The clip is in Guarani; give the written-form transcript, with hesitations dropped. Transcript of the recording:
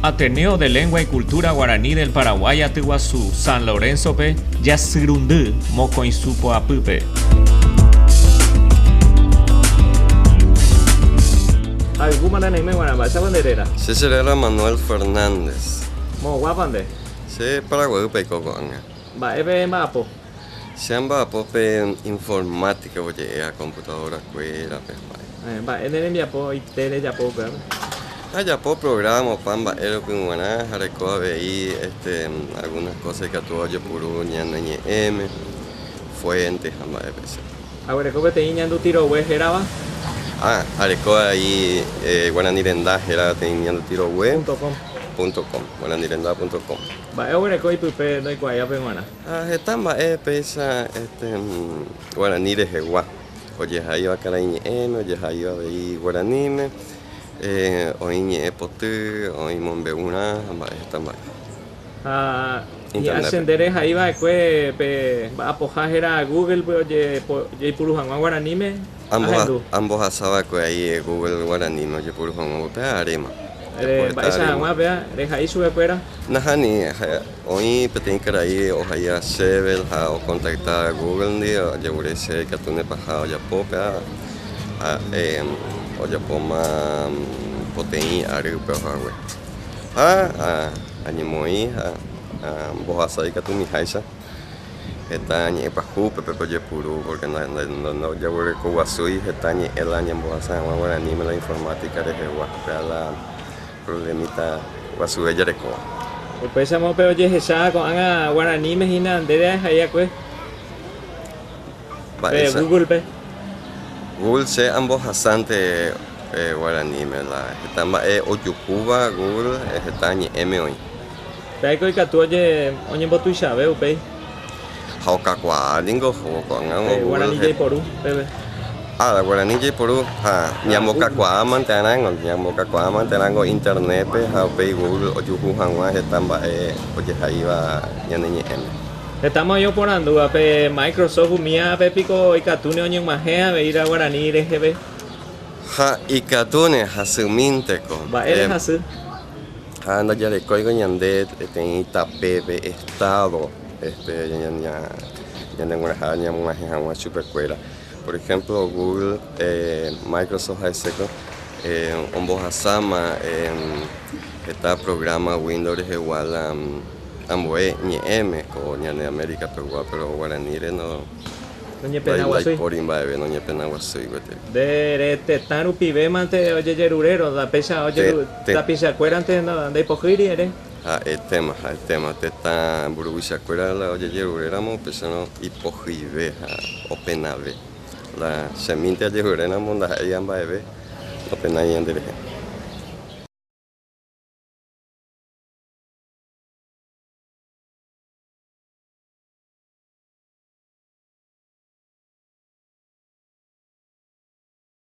Ateneo de Lengua y Cultura Guaraní del Paraguay aty guasu San Lorenzo-pe jasyrundy mokõisu poapýpe. Ayvúma ne neime g̃uarã, mba'éichapa nde réra? Che cheréra Manuel Fernández. Moõguápa nde? Che Paraguaýpe aiko ko'ág̃a. Mba'épe emba'apo? Che amba'apo pe informática oje'éva computadora-kuérape mba'e. Mba'e ne rembiapo ite rejapo upévape? Ajapo programa opa mba'e rupi g̃uarã ha reko avei este algunas cosas ikatúva ojepuru ñane ñe'ẽme, fuente ha mba'e péicha. Aguereko peteĩ ñanduti rogue hérava. Ah, areko avei Guarani Renda hérava peteĩ ñanduti rogue. Punto com. Punto com, Guarani Renda punto com. Mba'e oguereko ipype ndoikuaáivape g̃uarã? Ha heta mba'e péicha este guarani rehegua, ojehaíva karaiñe'ẽme, ojehaíva avei guaraníme, oĩ ñe'ẽ poty, oĩ mombe'urã ha mba'e heta mba'e. Ha hi'ã che nde rehai va'ekue pe mba'apoha héra Google-pe ojeipuru hag̃ua guaraníme, ahendu. Ambohasa va'ekue ai Google guaraníme ojepuru hag̃ua upéva aréma. Mba'éicha hag̃ua péva rehai chupekuéra? Nahániri, oĩ peteĩ karai ohaíva chéve ha okontacta Google-ndi ojerure che ikatu nepaha ojapo péva ha'e ojapóma poteĩ ary upe ohague. Ha añemoĩ ha ambohasa ikatumiháicha heta ñe'ẽ pyahu pépe ojepuru pórke ndajaguerekoguasúi heta ñe'ẽ la ñambohasa hag̃ua guaraníme la informática rehegua péva la Problemita guasuve jarekóva. Upéicharamo pe ojehecha ko'ág̃a guaraníme hína nde rehai'akue pe Google-pe. Google che ambohasánte guaraníme la heta mba'e ojuhúva Google heta ñe'ẽme oĩ. Péiko ikatu oñembotuichave upéi. Ha okakuaa ningo ohóvo ko'ág̃a Google. Guarani jaiporu peve. Ah, guarani jaiporu ha ñambokakuaa manterãngo, ñambokakuaa manterãngo internet-pe ha upéi Google ojuhu hag̃ua heta mba'e ojehaíva ñane ñe'ẽme. Hetáma oĩ oporandúva pe Microsoft umívape piko ikatúne oñeg̃uahẽ avei la guarani reheve. Ha ikatúne hasymínteko. Mba'ére hasy? Ha ndajarekóiko ñande peteĩ tapépe Estado este ñandegueraha ñamog̃uahẽ hag̃ua chupekuéra. Por ejemplo Google, Microsoft ha'eséko ombohasáma heta programa Windows rehegua la ambue ñe'ẽme ko ñane América pegua, pero guaraníre no ndaipóri mba'eve noñepenaguasúi gueteri. Nde re tetã rupive mante ojejerurérõ, péicha tapichakuérante ndaipohýiri ere. Ha'etéma, ha'etéma, tetã mburuvichakuéra la ojejeruréramo upéicharõ ipohyive ha openave. La chemínte ajeruréramo ndaha'éiva mba'eve, nopenái ñanderehe.